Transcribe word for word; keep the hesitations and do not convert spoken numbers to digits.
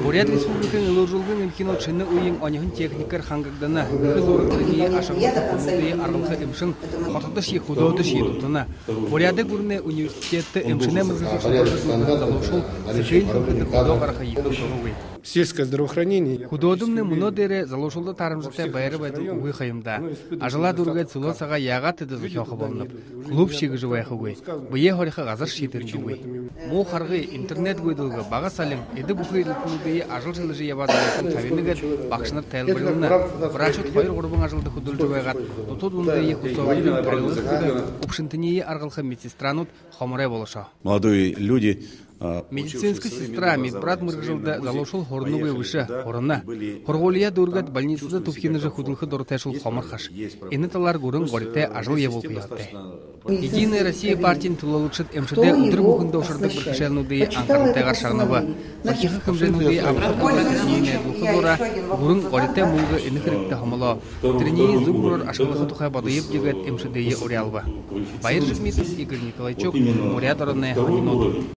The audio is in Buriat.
Буряад Республикын элүүржүүлгын эмхинүүд шэнэ үеын оньһон техникээр хангагдана. Эхэ зуурагтанай ашаглаха хүнүүдые аргалха эмшэн хотодошье, хүдөөдэшье дутана. Буряадай гүрэнэй университедтэ эмшэнэй мэргэжэл шудалжа һууһан залуушуул сэхэ хэлэхэдэ хүдөө гараха ехэ дурагүй. Сельское здравоохранение. Хүдөөдэмнай мүнөө дээрээ залуушуулда таарамжатай байра байдал үгы ха юм даа. Ажалаа дүүргээд, сүлөө сагаа яагаад тэдэ зохёохо болоноб? Клубшье гэжэ байхагүй. Бэеэ һорихо газаршье тэндэ үгы. Муу харгы, интернет гүйдэлгэ, бага салин, эдэ бүхы эрилтэнүүдые ажал шэлэжэ ябаад, табина гээд багшанар тайлбарилна. Врачууд хоёр-гурбан ажалда хүдэлжэ байгаад, дутуу дундые хүсөөбэдын арилгах гүрэн, үбшэнтэниие аргалха медсестранууд хомор болошоо. Молодые люди, а, медицинская сестра, медбрат мэргэжэлдэ залуушуул һуранагүй бэшэ, һурана. Һургуулияа дүүргээд, больницада түбхинэжэ хүдэлхэ дуратайшуул хомор хаш. Энэ талаар гүрэн горитой ажал ябуулха ёһотой. «Единая Россия» партиин түлөөлэгшэд эмшэдэй үдэр бүхэндэ ушардаг бэрхэшээлнүүдые анхаралтайгаар шагнаба. Зохихо хэмжээнүүдые абаха талаар тэрэниие найдуулха зуураа, гүрэн горитой мүнгэ энэ хэрэгтэ һомолоо. Тэрэниие зүб мүрөөр ашаглаха тухай бодоёбди гээд, эмшэдые уряалба. Баяр Жигмитов, Игорь Николайчук, Буряад ороной һонинууд.